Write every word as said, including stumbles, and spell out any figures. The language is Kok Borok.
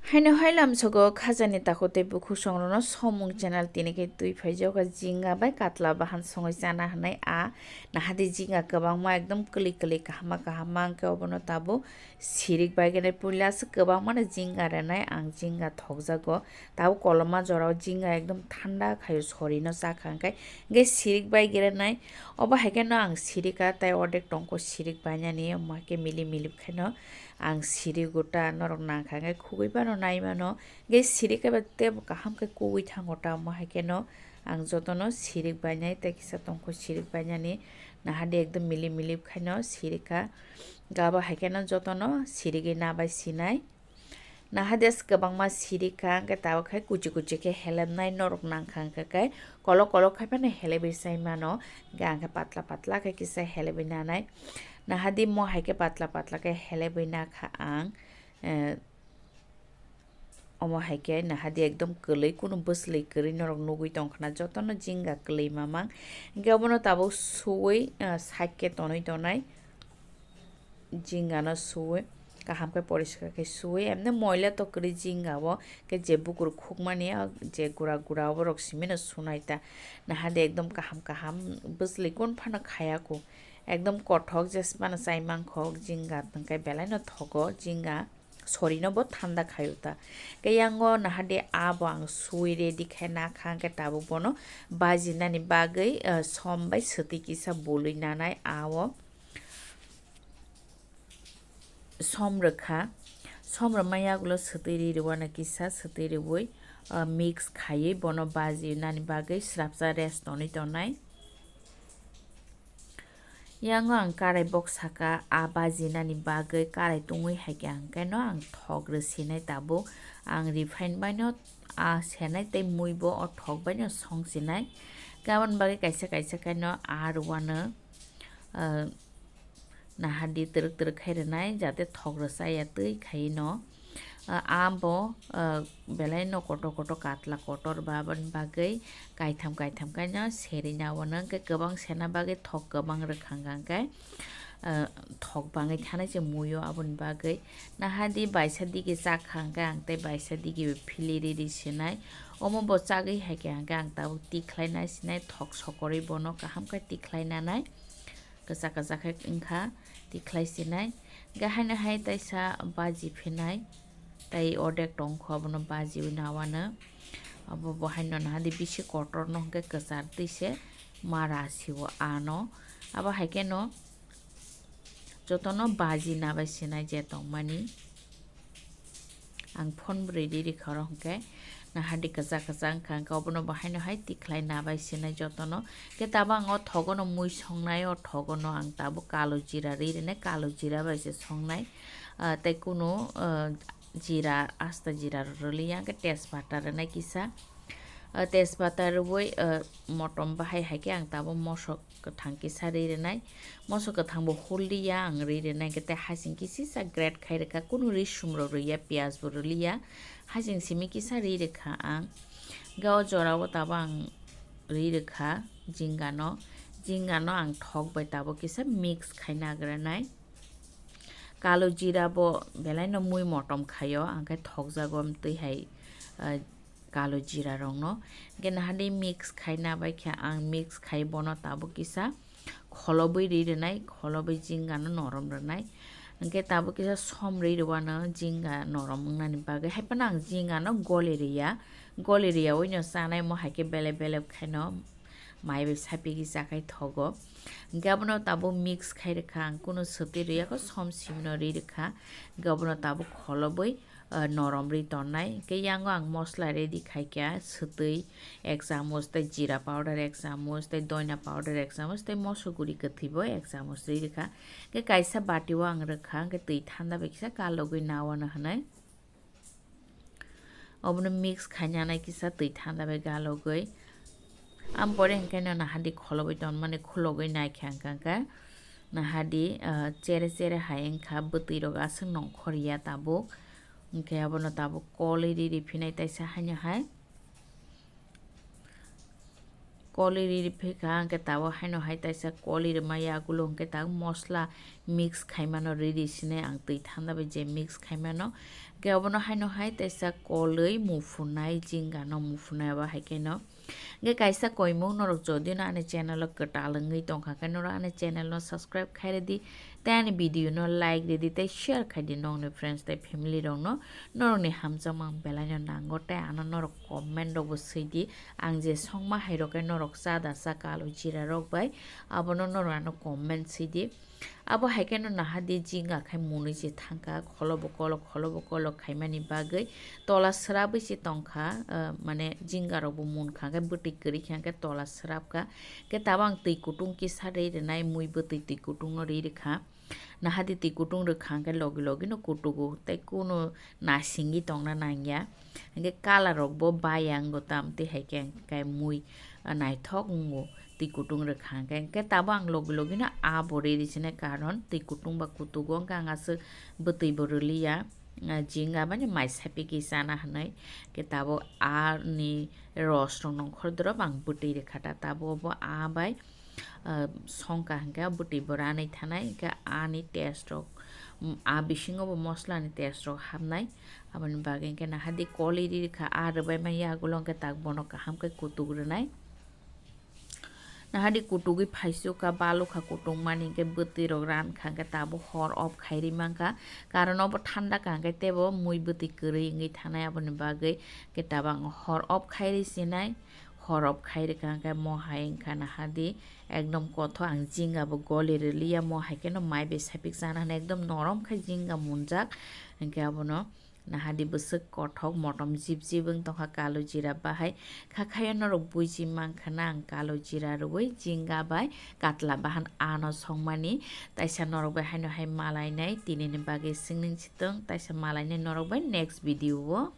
Haino hai lamsogo khajani takhuk tei bukhuk songrokno somung channel tini khe twi phaijago jinga bai katla bahan songwi chana hwnwi a nahadi jinga kwbangma ekdom kwlwi kwlwi kahama kahama hwnkhe obono tabuk sirik bai khe puila aswk kwbangmano jinga rwnai ang jinga thokjago tabuk koloma jorao jinga ekdom thanda khaio sorino chakha hwnkhe hwnkhe sirik bai khe rwnai obo hai kheno ang sirika tei ordek tongkho sirik bainani omo hai khe milip milip khaino. Ang siri gota norok nangkha hwnkhe khugwi phano nai mano. Hwnkhe siri khe ba tebo kaham khe kugwi thango ta omo hai kheno ang jotono sirik bainai tei kisa tongkho sirik bainani nahadi ekdom milip milip khaino sirikha. Gabo hai kheno jotono sirigwi nabai sinai. Nahadi kwbangma sirikha hwnkhe tabuk hai kuchi kuchi khe helepnai norok nangkha hwnkhe khe kolok kolok khai phano helepwi sai mano. Hwnkhe ang khe patla patla khe kisa helepwi nanai. Nahadi mo hai khe patla patla khe helepwi nakha ang. Eh, omo hai khe nahadi ekdom kwlwi kunu bwsli kwrwi norok nugwi tongkhna jotono jinga kwlwi mamang. Hwnkhe obono tabuk suwi, eh, side khe tonwi tonai. Jingano suwi kaham khe poriskar khe suwi emne moila to kwrwi jinga o khe je bukur khukmani o je gura gura oborok simino sunai ta nahadi ekdom kaham kaham bwsli kun phano khaya kho. Ekdom kothok jesmano chai mankho jinga hwnkhe belai no thogo jinga sorino bo thanda khaio ta. Khe yango nahadi abo ang sui ready khe nakha hwnkhe tabuk bono bajinani bagwi, eh, som bai swtwi kisa bului nanai a o som rwkha. Som rwma yagulo swtwi ri rwano kisa swtwi rwui, eh, mix khaiwi bono bajinani bagwi swrapsa rest tonwi tonai. Yango ang karai bok saka a bajinani bagwi karai tungwi hai khe ang khe no ang thok rw sinai tabuk. Ang refine bai no a senai tei mui bo o thok bai no song sinai. Aboni bagwi kaisa kaisa khe no a rwano, ah, nahadi twrwk twrwk khai rwnai jate thok rw chaya twi khai no. Ah, abo, ah, belai no kotor kotor katla kotor ba, aboni bagwi kaitham kaitham khe no serina o, hwnkhe kwbang sena bagwi thok kwbang rwkha hwnkhe, ah, thok bangwi thanai se mui o, aboni bagwi nahadi baisa digi chakha hwnkhe ang tei baisa digi philiri ri sinai. Omo bo chagwi hai khe hwnkhe ang tabuk tikhlai nai sinai, thok sokorwi bono kaham khe tikhlai nanai. Kwchak kwchak khe wngkha tikhlai sinai. Hwnkhe haino hai taisa baji phinai, tei ordek tongkho abono bajiwi nawano. Abo bo haino nahadi bisi kotorno hwnkhe kwchar twi se mara siwo ano. Abo hai kheno jotono baji nabai sinai je tongmani. Ang phone bwrwi ri rikha oro hwnkhe nahadi kwchak kwchak wngkha hwnkhe obono bo haino hai tikhlai nabai sinai jotono. Khe tabuk ang o thogono mui songnai, o thogono ang tabuk kalo jira ri rwnai, kalo jira bai se songnai. Ah, tei kunu, ah, jira, asta jira rw rwliya hwnkhe tejpata rwnai kisa. Ah, tejpata rwui, ah, motom bahai hai khe ang tabuk mosok kwthang kisa ri rwnai. Moso kwthang bo hul liya ang ri rwnai, hwnkhe tei hasing kisa grate khai rwkha, kunu risum rok rwya, piyaj bo rwliya, hasing simi kisa ri rwkha ang. Hwnkhe o jora o tabuk ang ri rwkha jingano, jingano ang thok bai tabuk kisa mix khai nagranai. Kalo jira bo belai no mui motom khaio, ang khe thokjago twi hai, ah, kalo jira rokno. Hwnkhe nahadi mix khai nabai khe ang mix khai bono tabuk kisa kholobwi ri rwnai, kholobwi jingano norom rwnai. Hwnkhe tabuk kisa som ri rwano jinga norom wngnani bagwi. Haiphano ang jingano goli rwya, goli rwyaui no chanai mo hai khe belep belep khaino mai bai sapigwi chakhai thogo. Hwnkhe abono tabuk mix khai rwkha ang, kunu swtwi rwya kho, som simino ri rwkha. Hwnkhe abono tabuk kholobwi ah, norom ri tongnai. Hwnkhe yango ang mosla ready khai kha, swtwi ek chamuch, tei jira powder ek chamuch, tei doina powder ek chamuch, tei moso guri kwthwi bo ek chamuch ri rwkha. Hwnkhe kaisa bati o ang rwkha, hwnkhe twi thanda bai kisa kalogwi nawano hwnwi. Obono mix khainani kisa twi thanda bai galogwi. Am pore hwnkhe no nahadi kholobwi tonmani khulogwi naikha hwnkha hwnkhe nahadi, ah, chere chere hai wngkha, bwtwi rok aswk nongkhor ya tabuk. Hwnkhe abono tabuk kolwi ri ri phinai taisa haino hai. Koli riri phikha, hwnkhe tabuk haino hai taisa koli rwma yagulo hwnkhe tabuk mosla mix khaimano, riri sine ang twi thanda bai je mix khaimano. Hwnkhe obono haino hai taisa kolwi muphunai, jingano muphunai abo hai kheno. Hwnkhe kaisa koimung norok jodi no ani channel o kwtal wngwi tongkha khe norok ani channel no subscribe khairedi. Tei ani video no like ridi tei share khaidi nokni friends tei family rokno. Norokni hamjakma ang belaino nango tei ano norok comment rokbo swidi. Ang je songma hairok khe norok chada cha kalo jira rok bai, abono norok ano comment swidi. Abo hai kheno nahadi jinga khai munwi se thangkha kholobo kolok kholobo kolok khaimani bagwi tola swrabwi se tongkha, ah, mane jinga rokbo munkha hwnkhe bwtwi kwrwi kha hwnkhe tola swrapkha. Khe tabuk ang twi kutung kisa ri rwnai, mui bwtwi twi kutung no ri rwkha. Nahadi twi kutung rwkha hwnkhe logi logi no kutugo tei kunu nasingwi tongna nangya. Hwnkhe colour rokbo baya wngo, tamtwi hai khe hwnkhe mui, ah, naithok wngo twi kutung rwkha hwnkhe. Hwnkhe tabuk ang logi logi no abo ri rwsinai, karon twi kutung ba kutugo hwnkhe ang aswk bwtwi bo rwliya. Ah, jinga bani mai sapikwi chana hwnwi. Hwnkhe tabuk ani ros rok nongkhor drop ang bwtwi rwkha ta, tabuk bo aa bai ah, songkha hwnkhe bwtwi bo ranwi thanai, hwnkhe ani taste rok, mm, a bisingo bo mosla ni taste rok hapnai. Aboni bagwi hwnkhe nahadi koli ri rwkha, a rwbai manya yagulo hwnkhe tak bono kaham khe kutuk rwnai. Nahadi kutugwi phaisukha, balukha kutungmani hwnkhe bwtwi rok rankha hwnkhe tabuk hor off khairi mankha, karon obo thanda kha hwnkhe teibo mui bwtwi kwrwi wngwi thanai, aboni bagwi hwnkhe tabuk ang hor off khairi sinai. Hor off khai rwkha hwnkhe mo hai wngkha nahadi ekdom kothok, ang jinga bo goli rwliya, mo hai kheno mai bai sapik chana hwnwi ekdom norom khai jinga munjak. Hwnkhe abono nahadi bwswk kothok motom jip jip wng tongkha kalo jira bahai. Kha khayo norok buji mankha na ang kalo jira rwui jinga bai katla bahan ano songmani. Taisa norok bai haino hai malainai, tinini bagwi swngning sitwng, taisa malainai norok bai next video o.